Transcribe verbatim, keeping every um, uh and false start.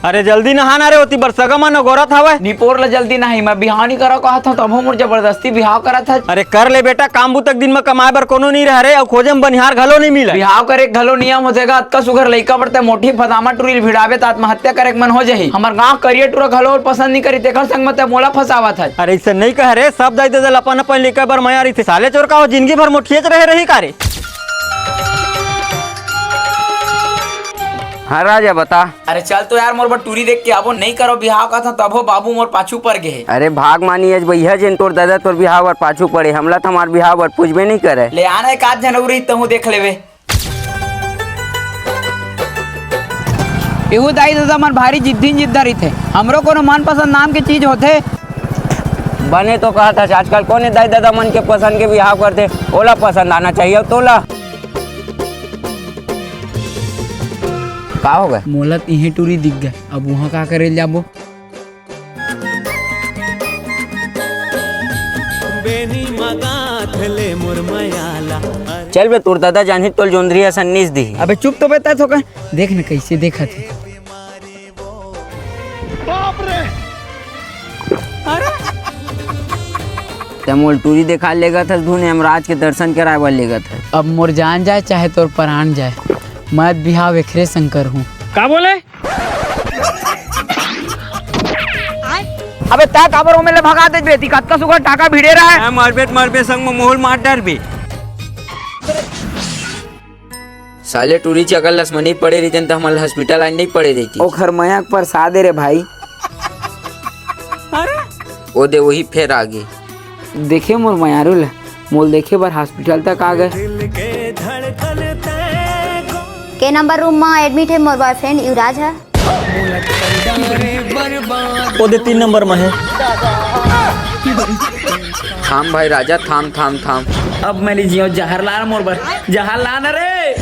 अरे जल्दी नहा ना रे, ओती बर सगा मन अगोरत हवय। निपोर ल जल्दी नहाही, मैं बिहाव नइ करव कहत हंव, तभो मोर जबरदस्ती बिहाव करत हस। अरे कर ले बेटा, काम बूता के दिन म कमाए बर कोनो नइ रहय रे, अउ खोजे म बनिहार घलो नइ मिलय। बिहाव करे के घलो नियम होथे गा, अतका सुघर लइका बर तैं मोटही फदामा टूरी ल भिड़ाबे त आत्महत्या करे के मन हो जाही। हमर गांव करिया टूरा घलो पसंद नइ करी, तेखर संग म तैं मोला फंसावत हस। अरे अइसे नइ कह रे, सब दाई ददा ल अपन अपन लइका बर मया रहिथे। साले चोर का हो जिंदगी भर मोठियेच रहे रही का रे? हाँ राजा बता। अरे चल तो यार, मोर बर टूरी देख के आबो, नइ करव बिहाव कहत हंव, तभो बाबू मोर पाछू पर गे हे। अरे भाग मानी, आज भैया जेन तोर ददा तोर बिहाव बर पाछू पड़े, हमला तो हमार बिहाव बर पूछबे नइ करे। ले आना एक आध झन अउ रही, तहूं देख लेबे। एहू दाई ददा मन भारी जिद्दी जिद्दा रहिथे, हमरो कोनो मनपसंद नाम के चीज होथे। बने तो कहत हस, आजकल कोने दाई ददा मन के पसंद के बिहाव करथे, ओला पसंद आना चाहिए तोला। का हो गए? मोला त इहें टूरी दिख गए, अब उहाँ का करे ल जाबो? बेनी मगाथ ले मोर मयाला। चल बे, तोर ददा जानही तोल जोंधरी असन नीस दिही। अबे चुप तो बे, तैं थोकन देख न कइसे देखत हे। तैं मोल टूरी देखा लेगत हस, धुन यमराज के दर्शन कराए बर लेगत हस। अब मोर जान जाए चाहे तोर परान जाए, मैं बिहाव एखरे संग करहूं। का बोले? अबे तैं काबर ओमे ले भगा देबे? ती कतका सुघर टाका भिड़े रहय। मैं मरबे त मरबे, संग म मोहल मार डरबे। साले टूरी च अगर लसमनी पड़े रहितेन त हमन ल हॉस्पिटल आए नइ पड़े रहितिस। ओखर मया के परसाद ए रे भाई। ओ दे, वही फेर आगे। देखे मोर मयारू ल, मोल देखे बर हॉस्पिटल तक आ गए। के नंबर रूम म एडमिट हे मोर बॉयफ्रेंड युवराज ह। ओ दे तीन नंबर म हे। थाम भाई राजा, थाम, थाम, थाम। अब मैं नइ जियों, जहर ला मोर बर, जहर ला न रे।